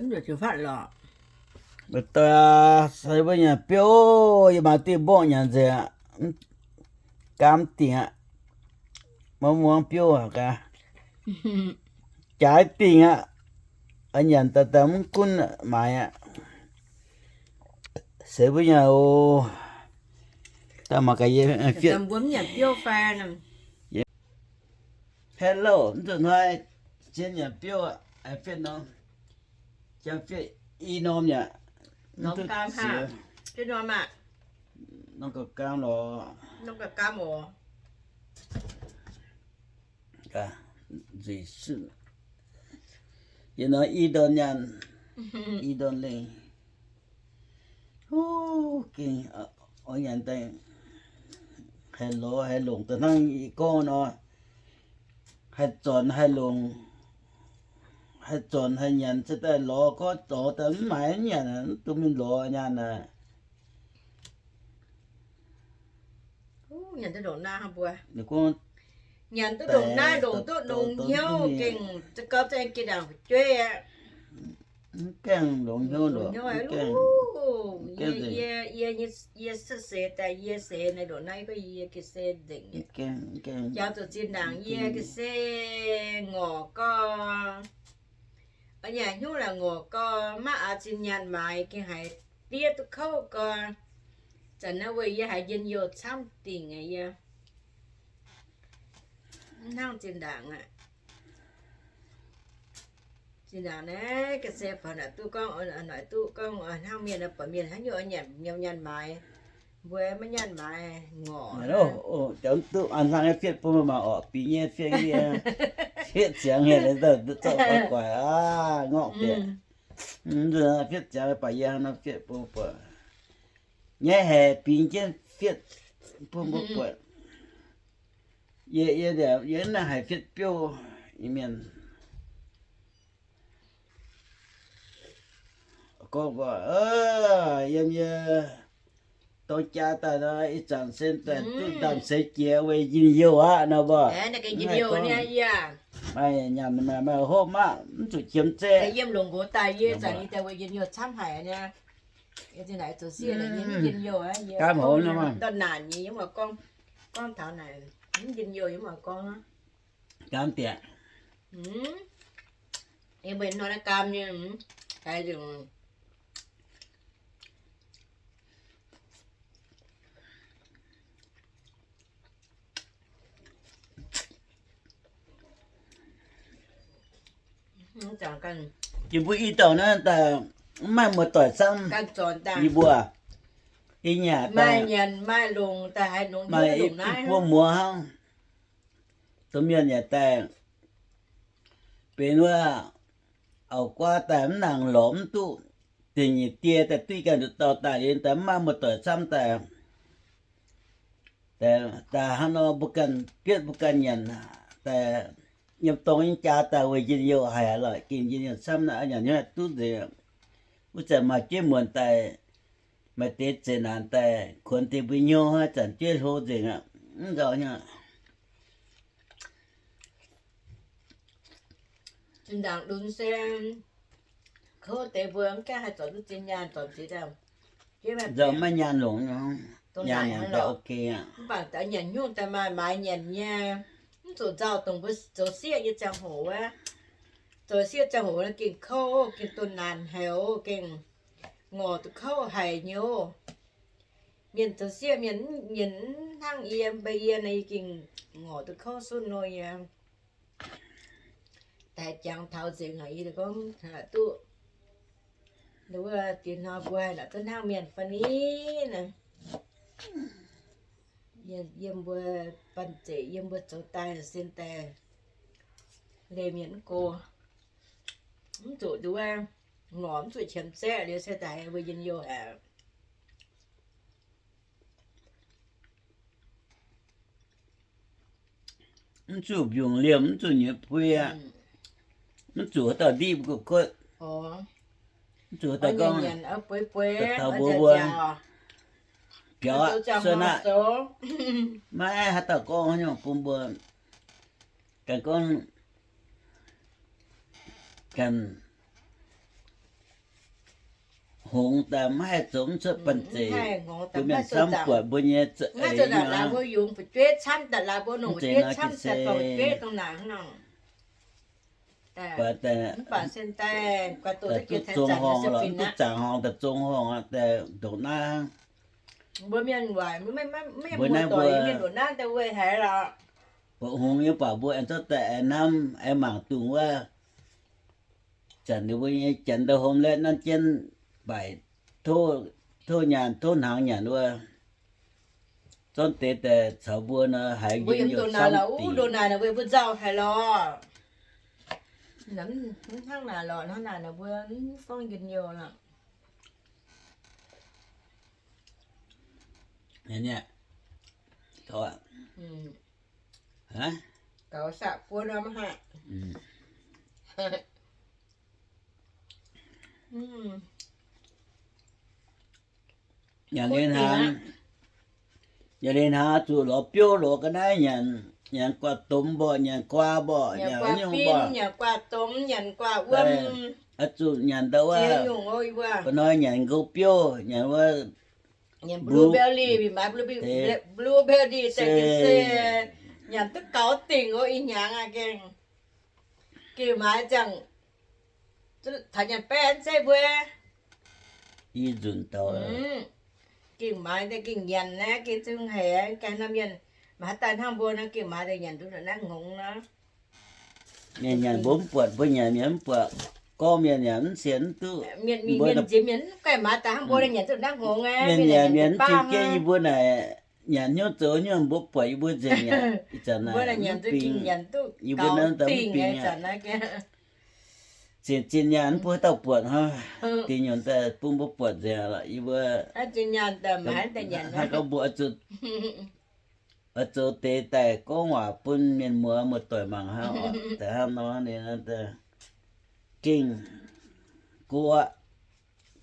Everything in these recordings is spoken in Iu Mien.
Mv doix, se mbuo nyanc biouv, yie maaih diuh mborqv nyanc nzengc aqv. Gaam dingc aqv. Maiv muangx biouv aqv gaax. Jaaix dingc aqv. Nyanc daaih daaih mv gunv maaiz aqv. Se mbuo nyanc oc. Daaih mangc gaax yie fiev. Hello, mv zuqc hnoi zien nyanc biouv aqv, fiev norm. Jangx fiev i norm yaac mv duqv siec. Norm gauh gaam lorqc. Nzueic suv. Yie nor i ndorn nyaanh, i ndorn lengh. Huv, gengh oix nyanc daaih haih lorz haih longc daaih hnangv yie gorngv nor, haih zornc haih longc, haih zornc haih nyanc se daaih lorz gorngv zorz daaih mv maaih nyanc, mv duqv mingh lorz nyaanh aqv. Nyanc duqv ndongc naaiv hnangv mbuo. Nyanc duqv ndongc naaiv, ndongc duqv ndongc hnyouv gengh za'gau za'gengh jiex ndaangc fu'jueiv aqv. Mv gaengh longx hnyouv ndoqc. Yie, yie, yie se seix daaih yie seix naaiv ndongc naaiv gorngv yie ga'sie nzengc. Jangx zuqc zinh ndaangc yie ga'sie ngorc gau. Nyanc hnyouv laaix ngorc gau, maiv oix zinh nyaanh maaiz gengh haiz diev duqv kouv gau. Zanc naaiv weic yie haiz njien-youh camv dingc aqv yie. Mv hnangv zinh ndaangc aqv. Zinh ndaangc naaiv ga'sie faux naaic duqv gorngv, naaic duqv gorngv hnangv mienh buatc mienh haaix nyungc nyanc nyaanh maaiz. Mbuo maiv nyaanh maaiz ngorc. Duqv hnangv fiev bun mbuo mangc orqc, bingx nyei fiev nyei. Fiev ziangx haic, zorqv guaix aqv, ngorqv dieqc. Fiev ziangx baac yie hnangv nor fiev bun mbuo buatc. Nyaiv haic bingx jienv fiev bun mbuo buatc. Yie, yie, yie mv nangc haic fiev biouv nyei mienh. Gorngv mbuo, yiem yie dorng jaa daaih nor, ih zanc se daaih duqv ndaamv-seix jiex weic njien-youh aqv nor mbuo. Maaih nyanc maaih hopv maqv, mv zuqc qiemx zeqv. Gaam hov nor maah. Gaam dieqc. Jiex mbuo i dauh naaiv daaih mv maaih muoz-doic camv. Yie mbuo, yie nyanc daaih maaih i buo muoz hnangv. Domh mienh yaac daaih benx wuov auv-guaav daaih mv nangc lorz mv duqv, dingc nyeic die daaih duqv ganh nduqc dauh daaih liuz daaih mv maaih muoz-doic camv daaih. Daaih hnangv nor mbuo ganh bietv mbuo ganh nyanc daaih, yiem dorng nyei jaa daaih weic njien-youh haic lorqc, gengh njien-youh camv naaiv nyanc hnyouv duqv nzengc. Wuov zanc maaih jueiv muonc daaih, maaih deix zeqc naanc daaih kuonx deix mbuo hnyouv, zanc jueiv hlo nzengc aqv, mv nzauh hnyouv. Zinh ndaangc lunx se kouv deix mbuo mv gaengh haih zorc duqv zinh nyaanh zorc ziex dauh. Nzauh maiv nyaanh longc, nyaanh nyanc daaih ok aqv. Mv baac nyanc hnyouv daaih maaih maaiz nyanc nyei, mv zuqc nzauh dongh mbuo zoux sieqv nyei ziangh hoc wuov. Zoux sieqv ziangh hoc gengh kouv, gengh dunh naanc haic, gengh ngorc duqv kouv haic nyei. Mienh zoux sieqv mienh, mienh mv hnangv yie, mv baac yie naaiv yie gengh ngorc duqv kouv sunv nor yie daaih jangx taux nzengc aqv. Yie gorngv duqv wuov diex hnoi mbuo haih duqv hnangv mienh fai ni naaic. Yiem mbuo banh zeic, yiem mbuo zoux daaih sin daaih leih mienh mv go, mv zuqc nduov, ngorc mv zuqc qiemx zaeqv liuz se daaih mbuo njien-youh aqv. Mv zuqc mbiungc liemh, mv zuqc nyuoz pui aqv. Mv zuqc haaix dauh ndiqv mbuo gu'kuotv. Mv zuqc haaix dauh gorngv taux mbuo mbuo biaux aqv, suonv aqv. Maiv haaix dauh gorngv haaix nyungc bun mbuo. Ganh gorngv ganh hngongx daaih maiv haih zoux mv cuotv banh zeic, bun mienh camv buatc mbuo nyei za'eix nor. Mv baac duqv zong horngh lorqc, mv duqv zaangc horngh daaih zong horngh daaih ndongc naaiv. Mbuo naaiv mbuo buatc hngongx nyei baac mbuo aengx zorqv daaih aengx hnamv aengx mangc dungx wuov zanc ninh mbuo nyei janx ndau-hom laeqv nanv jienv baaic, tov nyaanh tov hnaangx nyanc wuov, zorqv deix daaih caux mbuo nor haiz njien-youh camv dingc. Nyanc liuz hnaangx, nyanc liuz hnaangx zuqc lorz biouv lorz ga'naaiv nyanc, nyanc guaax domx mborqv, nyanc guaa mborqv, nyanc nyungc mborqv, oix zuqc nyanc ndau wuov, ba'hnoi nyanc nqou biouv, nyanc wuov blueberry, blueberry se nyanc duqv gaux dingc oc. Ih hnyangx aqv, gengh, gengh maaiz ziangh taux nyanc baeqv zeiv mbuo. Yie nzunc dau, gengh maaiz daaih gengh nyanc naaiv, gengh zungv haiz ganh norm mienh maaiz daaih hnangv mbuo nor, gengh maaiz daaih nyanc duqv naaiv hngongx nor. Mienh nyanc mbuo mv buatc, mbuo nyanc mienh mv buatc, gorngv mienh nyanc mv sienx mv duqv. Mienh nziez mienh mv gaengh maaiz daaih hnangv mbuo nyanc duqv naaiv hngongx aqv. Mienh nyanc mienh mv gaengh, yie mbuo naaic nyanc hnyouv zoux hnyouv mbuo buatc yie mbuo nzengc aqv. Ih zanc naaic mv bingx, yie mbuo naaiv daaih mv bingx aqv. Zinh zinh nyaanh mv bun haaix dauh buatc hnangv. Dingc nyungc daaih bun mbuo buatc nzengc lorqc. Yie mbuo hnangv gorngv mbuo oix zoux deix daaih gorngv waac bun mienh muoz muoz-doic mangc hnangv oc. Daaih hnangv nor ninh gengh go aqv.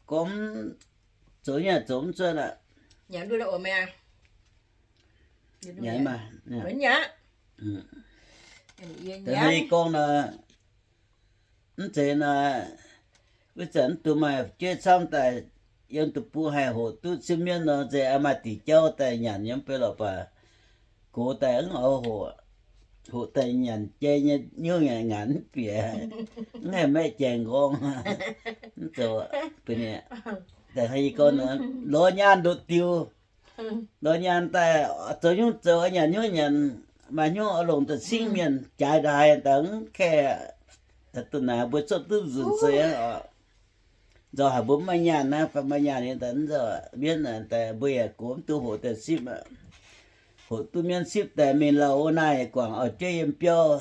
Gorngv zoux nyei zoux mv cuotv aqv. Nyanc maah. Da'hneiv gorngv nor, mv zeiz nor, wuov zanc mv dungx maaih fu'jueiv camv daaih yiem deic-bung haih hoqc duqv siev mienv nor, nzengc maaih diuc jauv daaih nyanc nyei mv bei lorqc baac gox daaih mv oix hoqc, hoqc daaih nyanc jai nyei hnyouv ngaanc mv bieqc, mv haih maeqv jaeng nqorngv. Mv zoux, da'hneiv gorngv nor, lorz nyaanh ndoqc diuc, lorz nyaanh daaih zoux hnyouv zoux, nyanc hnyouv nyanc, maaih hnyouv oix longc daaih cingv mienh, jaaix ndaaih daaih mv kaeqv. Da'dunh naaic mbuo cuotv duqv nzunc seix aqv oc. Nzauh haic mbuo mv maaih nyaanh naaiv, fai maaih nyaanh nyei daaih mv nzauh, mienv daaih mbuo yaac gox mv duqv hoqc daaih sipv aqv. Hoqc duqv mienv sipv daaih mingh lauh wuov naaiv guangc auv-jueiv yiem biauv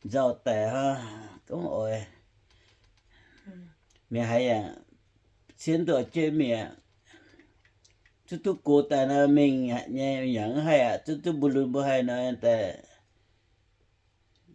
nzauh daic hnangv, gorngv oix mingh haaix yaac sienx duqv auv-jueiv mingh aqv. Zuqc duqv gox daaih nor mingh nyei yaac mv haih aqv. Zuqc duqv mbuo lunx mbuo haih nor daaih,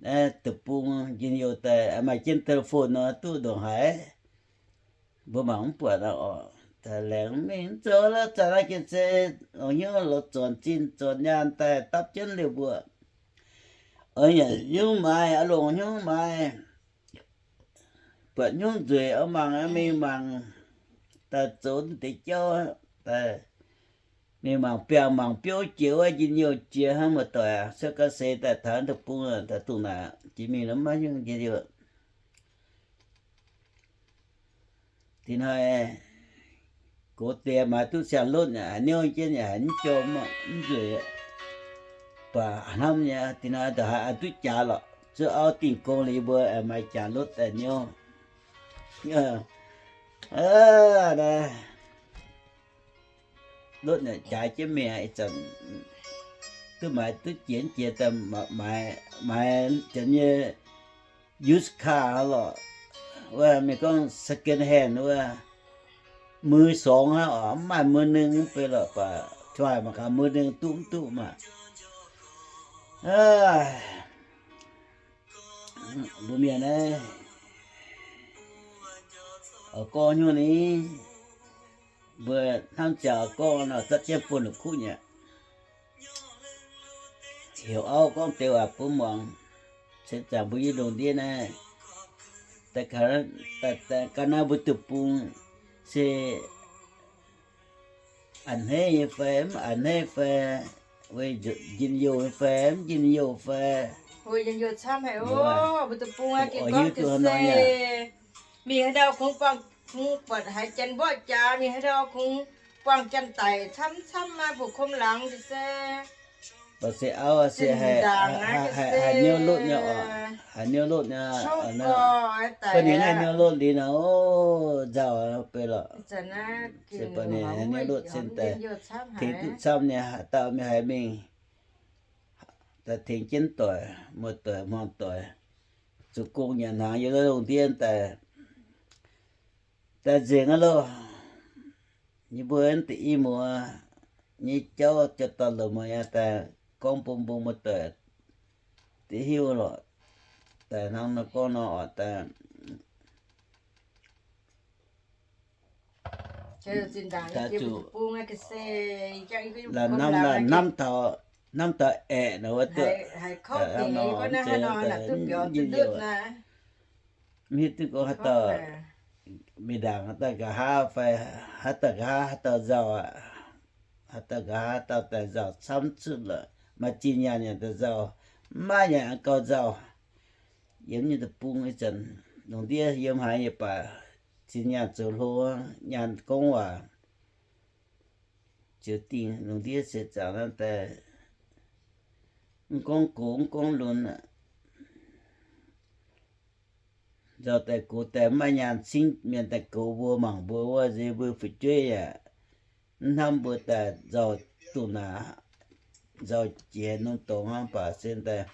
naaiv deic-bung njien-youh daaih maaih jienv telephone nor duqv ndongc haaix, mbuo mangc mv buatc aqv oc. Daaih laengz mingh mv zoux lorqc, zanc naaiv gengh se longc hnyouv lorz zornc zinh zornc nyaanh daaih dapv jienv liouh mbuo. Oix nyanc hnyouv maaiz, oix longc hnyouv maaiz, buatc hnyouv nzueic oix mangc, mingh mangc, daaih zoux deix jauv daaih, mingh mangc biangh mangc biouv jiex wuov njien-youh jiex hnangv muoz-doic aac, cuotv ga'seix daaih taux deic-bung daaih dongh naaic jiex mingh nor maiv hnyouv njien-youh. Dinh hnoi gox deix maaiz duqv siang-lotv yaac haiz niouv jienv yaac haiz mv jorm mv nzueic, baac hnamv nyei, dinh hnoi ndongc haaix oix duqv jaax lorqc, zuov auv dingh gong liuz mbuo maaih jaax-lotv daaih niouv. Lotv naaic jaax jienv mingh ih zanc, duqv maaiz duqv jiex jiex daaih maaiz, maaiz janx nyei used car lorqc, wuov mienh gorngv second hand wuov,มือสอง hnangv oc, mv maaih มือหนึ่ง mv bei lorqc baac, mangc gaax มือหนึ่ง duqv mv duqv maah. Mbuo mienh naaiv, oix gorngv hnyouv ni, mbuo hnamv ziangx oix gorngv nor, zatv jienv phone la'kuqv nyei. Heuc auv gorngv deix waac bun muangx, se zaangc mbuo yie lungh ndiev naaiv, ga'naaiv mbuo deic-bung se a'hneiv nyei fai mv a'hneiv fai, weic njien-youh nyei fai mv njien-youh fai, weic njien-youh camv haic oc. Mbuo deic-bung aqv, ging gorngv se mingh haaix ndau kungx buangh, kungx buatc haiz janx mborqv jaax, mingh haaix ndau kungx buangh janx-daic camv camv aqv, mbuo kum laangz se, se auv se haiz hnyouv lotv nyei oc, haiz hnyouv lotv nyei. Ga'naaiv haiz hnyouv lotv liuz nor, nzauh beiv lorqc. Se baac ninh haiz hnyouv lotv sin daaih, tengx duqv camv nyei, haaix dauh mingh haiz mingh daaih tengx jienv doic, muoz-doic hmuangx-doic, zuqc gong nyanc hnaangx yiem lungh ndiev daaih, daaih nzengc aqv loh. Yie mbuo deix i muoz nyei jauv, jauv dauh la'mueiz daaih gorngv bun mbuo muoz-doic deix hiuv lorqc. Daaih hnangv nor gorngv nor oc, daaih la'hnamv, la'hnamv taux, hnamv taux aeqv, nor wuov duqv, mv hiuv duqv gorngv haaix dauh, mingh ndaangc haaix dauh nqa'haav fai, haaix dauh nqa'haav haaix dauh nzauh aqv. Haaix dauh nqa'haav haaix dauh daaih nzauh camv cuotv lorqc. Maaih zinh nyaanh yaac daaih nzauh, mv maaih yaac gauh nzauh. Yiem nyei deic-bung ih zanc lungh ndiev yiem haaix yaac baac, zinh nyaanh zoux hlo, nyaanh gorngv waac ziouc dingh lungh ndiev seix zaangc naaiv daaih, mv gorngv gox mv gorngv lunx aqv. Nzauh daaih gox daaih mv maaih nyaanh cingv mienh daaih gox mbuo mangc mbuo wuov nzeix mbuo fu'jueiv yaac mv hnamv mbuo daaih nzauh duqv naaic, nzauh jiex norm dorngx hnangv baac se daaih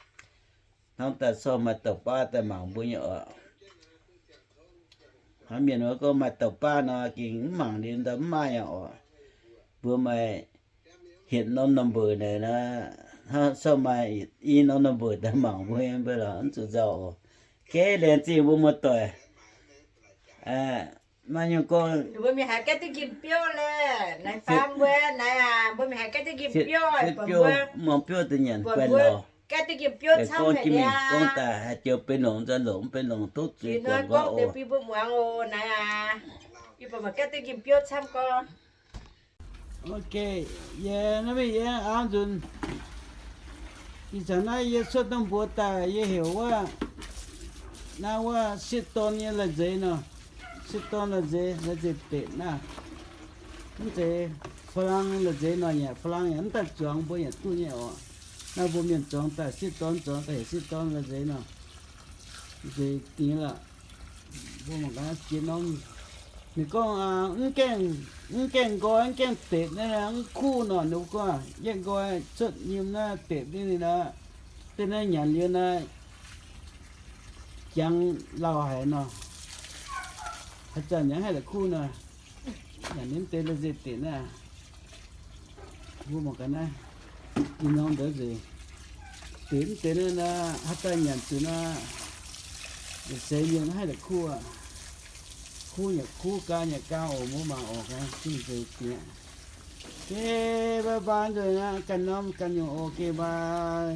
hnamv daaih corc maaih dauh baav daaih mangc mbuo nyei oc. Hnangv mienh wuov gorngv maaih dauh baav nor gengh mv mangc liuz ndau mv maaih yaac oc. Mbuo maaih hietc norm number naaic nor, hnangv corc maaih i norm number daaih mangc mbuo nyei mbuo lorqc mv zuqc nzauh oc. Geh laengz zingh mbuo muoz-doic. Maaih nyungc gorngv mbuo mingh haiz gaeqv duqv njimv biouv laeh, naaiv faam mbuo naaiv aac, mbuo mingh haiz gaeqv duqv njimv biouv, muangx biouv daaih nyanc guanh lauh. Gaeqv duqv njimv biouv camv haic niaa. Gorngv daaih haih joux benx longc nzunc longc mv benx longc tov zuiz guangc nqoi oc. Bun mbuo muangx oc naaiv aac. Yie buatc maaih gaeqv duqv njimv biouv camv gorngv. Ok, yie naaiv mingh yie auv nzunc. Ih zanc naaiv yie cuotv norm mbuox daaih yie heuc wuov, naaiv wuov sieqv dorn nyei la'nzeix nor. Sieqv dorn la'nzeix, la'nzeix deix naaiv. Mv zeiz fa'lang la'nzeix nor yaac fa'lang yaac mv daaih zuangx mbuo yaac duqv nyei oc. Naaiv mbuo mienh zuangx daaih sieqv dorn, zuangx daaih heuc sieqv dorn la'nzeix nor. Nzeix dingx lorqc. Mbuo mangc gaax jiex norm. Ninh gorngv, mv gaengh, mv gaengh nqoi, mv gaengh depc naaiv, mv kuv nor, ninh gorngv, yietv nqoi cuotv nyim naaiv depc nyei ninh nor, deix naaiv nyanc liuz naaiv, jangx lauh haic nor. Haaix zanc yaac haih la'kuv nor. Nyanc nyei mv deix la'nzeix depc naaiv. Mbuo mangc gaax naaiv, ih norm ndov nzeix. Depc mv deix naaiv nor, haaix zanc nyanc zuqc nor, seix mienh haih la'kuv aqv. Kuv nyei kuv, gaa nyei gaa oc, mbuo mangc oc, zingh nzeix diex. Ok, bye bye nzunc aqv, ganh norm ganh nyungc oc, ok, bye.